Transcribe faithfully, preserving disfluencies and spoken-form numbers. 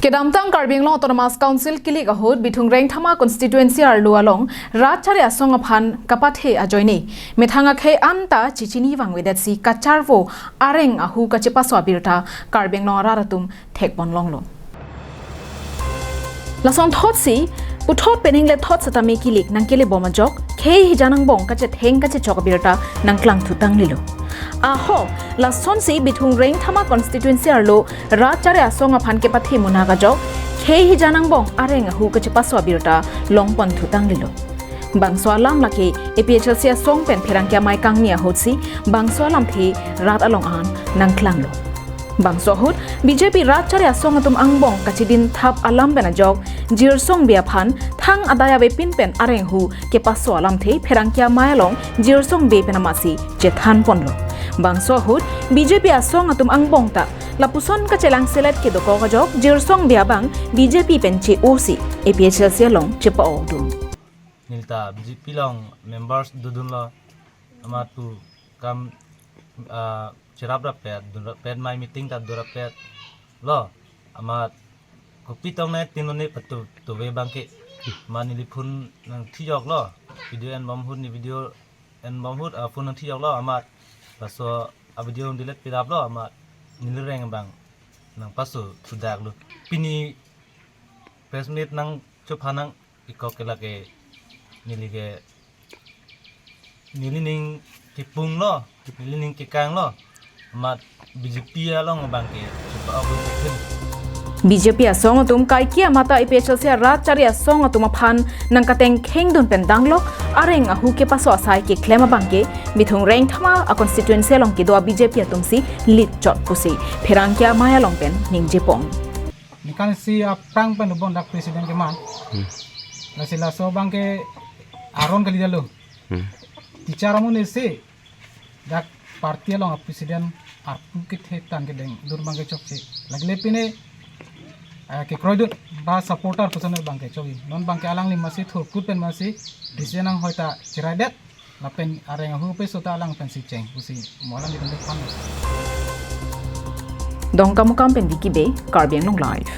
Kedamtang Karbi Anglong Autonomous Council kilik ahut Bithung Rengthama constituency arlo along Rat Chari Asong aphan kapathe ajoine methang akhei anta chechini vangvedetsi kacharvo areng ahu kachepaso abirta Karbi Anglong arat atum thekpon longlo. Lason thotsi puthot pen ingle thot setame kilik nangkele bom ajok khei hijan angbong kachetheng kachechok abirta nangklangthu tanglilo. Ahok, lasonsi Bithung Rengthama constituency arlo Rat Chari Asong aphan kepathe munak ajok khei hijan angbong areng ahu kachepaso abirta longponthu tanglilo. Bangso alam lake A P H L C asong pen pherangke amei kangni ahutsi bangso alamthe rat along an nangklanglo. Bangso ahut B J P Rat Chari Asong atum angbong kachidin thap alam pen ajok Jirsong Bey aphan thang adai avepin pen areng ahu kepaso alamthe pherangke amei along Jirsong Bey pen amatsi chethanponlo. Bangso ahut B J P asong atum angbong ta lapuson kachelang selet kedokok ajok Jirsong Bey abang B J P pen che-osi A P H L C along chepa-odun. Neli ta B J P along members dodunlo, amat pu kam, ah, cherap rappet, dun rappet, amei meeting ta dun rappetlo, amat kopi tong ne tin ne patu tuve abangke, amat neli phone nangthijoklo, video enbom ahut, ne video enbom ahut, ah, phone nangthijoklo, amat laso a video delete pidaplo, amat neli reng abang nangpaso thudaklo. Pini press meet nangchopha nang ikok ke lake neli ke neli ning kepunglo, neli ning kekanglo, amat B J P along abangke chepa-ok. B J P asong atum kaike amata A P H L C Rat Chari Asong atum aphan nangkateng khengdun pen danglo areng ahu kepaso asai keklem abangke Bithung Rengthama a constituency along kedo a B J P atumsi lit chot pusi pherangke amei along pen ningjepon. Nikan si aphrang pen lubon dak president keman. Hmm. Lasi laso abangke aron kali dalo. Hmm. Teacher amonit si dak party along a president arpu kethe tang kedeng dur abangke chokche. Lagile pine, eh, kekroidun ba supporter personal abangke chokji. Non abangke alangli amatsi thurkut pen amatsi president anghoi ta cheraidet. Lapen areng ahu peso ta alang pensi cheng pusi mo alangli pen dek pan. Dongkamukam pen Vicky Bey, Karbi Anglong Live.